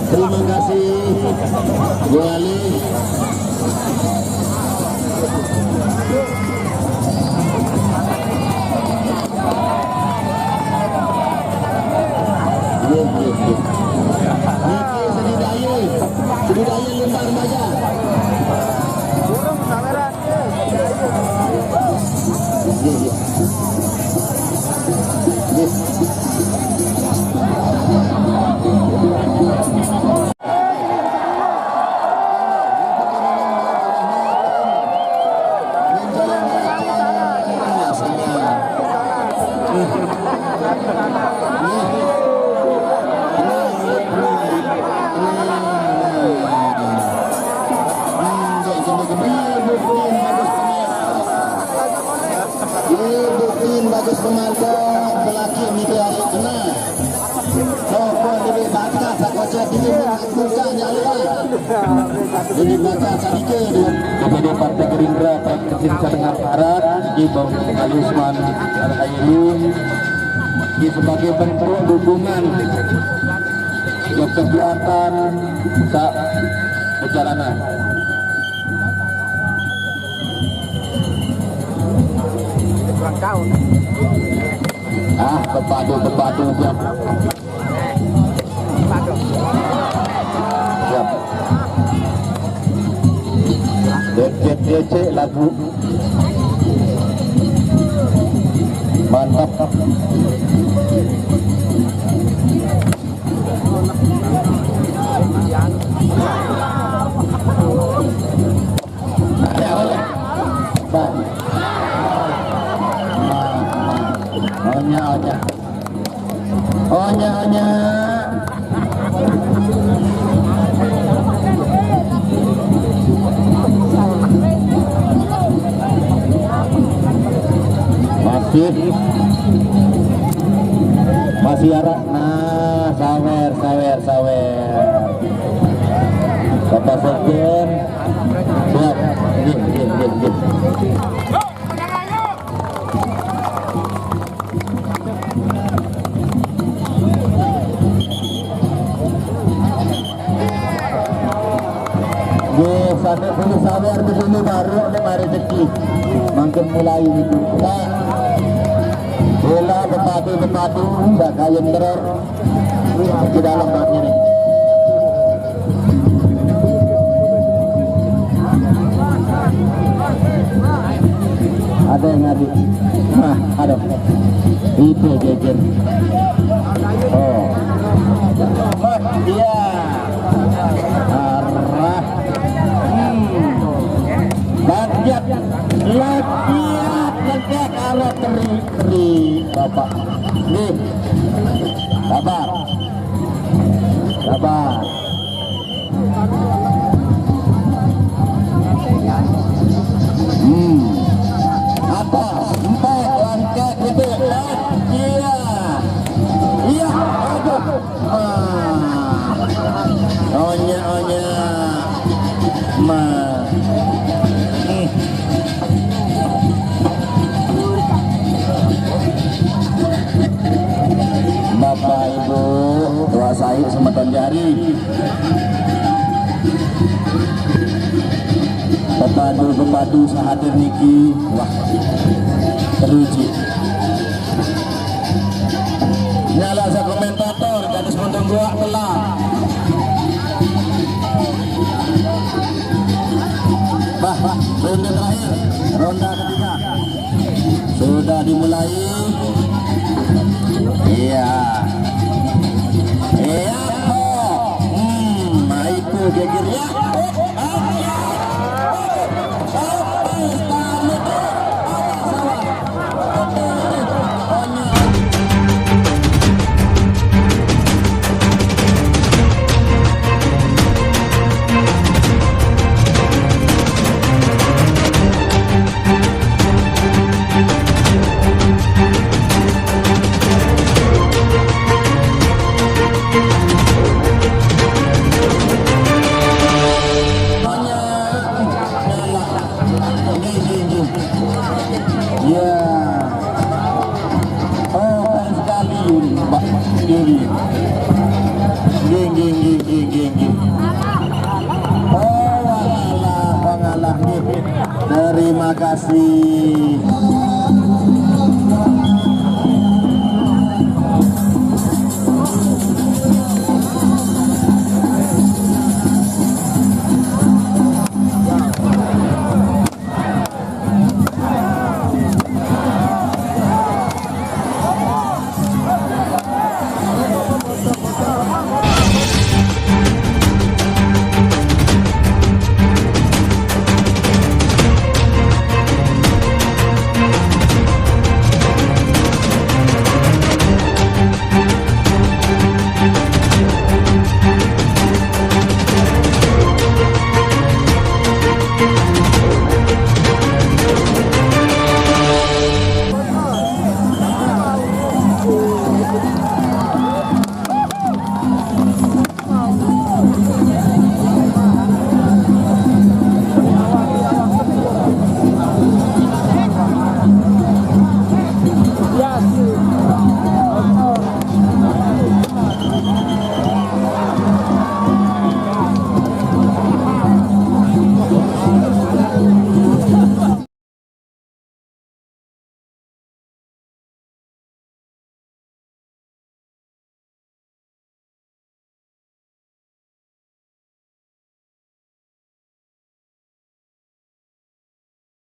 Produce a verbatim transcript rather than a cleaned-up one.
Terima kasih, Bu Ali. Niki sedidaya, sedidaya lembar maja. Ibu Tin bagus pemandu, pelaki mita hari kena. Pokok diri bakat, aku cakap diri bukan jalan. Diri bakat sadika dia. Kepada Partai Gerindra, Partai Gerindra Tengah Barat, di Bang Ali Usman Al-Hayru, di sebagai bentuk dukungan ke kegiatan tak perjalanan. Ah, bepadu, bepadu, siap. Siap. Lecet, lecet lagu. Mantap. Onya, onya. Onya, onya. Masih. Masih arah. Nah, sawer, sawer, sawer. Bapak Sekjen. Siap. Nggih, nggih, nggih, nggih. Nggih, sampai dulu sawer di sini baru nek mari rezeki. Mangkin mulai niku. Nah. Bola bepadu-bepadu, ndak kaya teror. Di dalam bak ini. Ada yang ngadu. Nah, aduh. Itu geger. Oh. Iya. Arah. Hmm. Latihan. Latihan. Latihan. Arah teri. Teri. Bapak. Nih. Sabar. Sabar. Hmm. Atas, empat, langkah, gede. Iya. Iya, aduh. Ah. Onya, onya. Ma. Hmm. Bapak Ibu, kuasai semeton jari. Pepadu-pepadu sahadir niki, wah, teruji. Nyala sa komentator, gadis mundung gua telah. Ronde terakhir, ronde ketiga sudah dimulai. Iya. Iya. Oh. Hmm, nah itu gegernya. Oh, oh, oh, oh, oh, oh, oh, oh, oh, oh, oh, oh, oh, oh, Ya. Oh, keren sekali, Mbak Dewi. Geng, geng, geng, geng, geng, geng. Oh, walah, walah, geng. Terima kasih.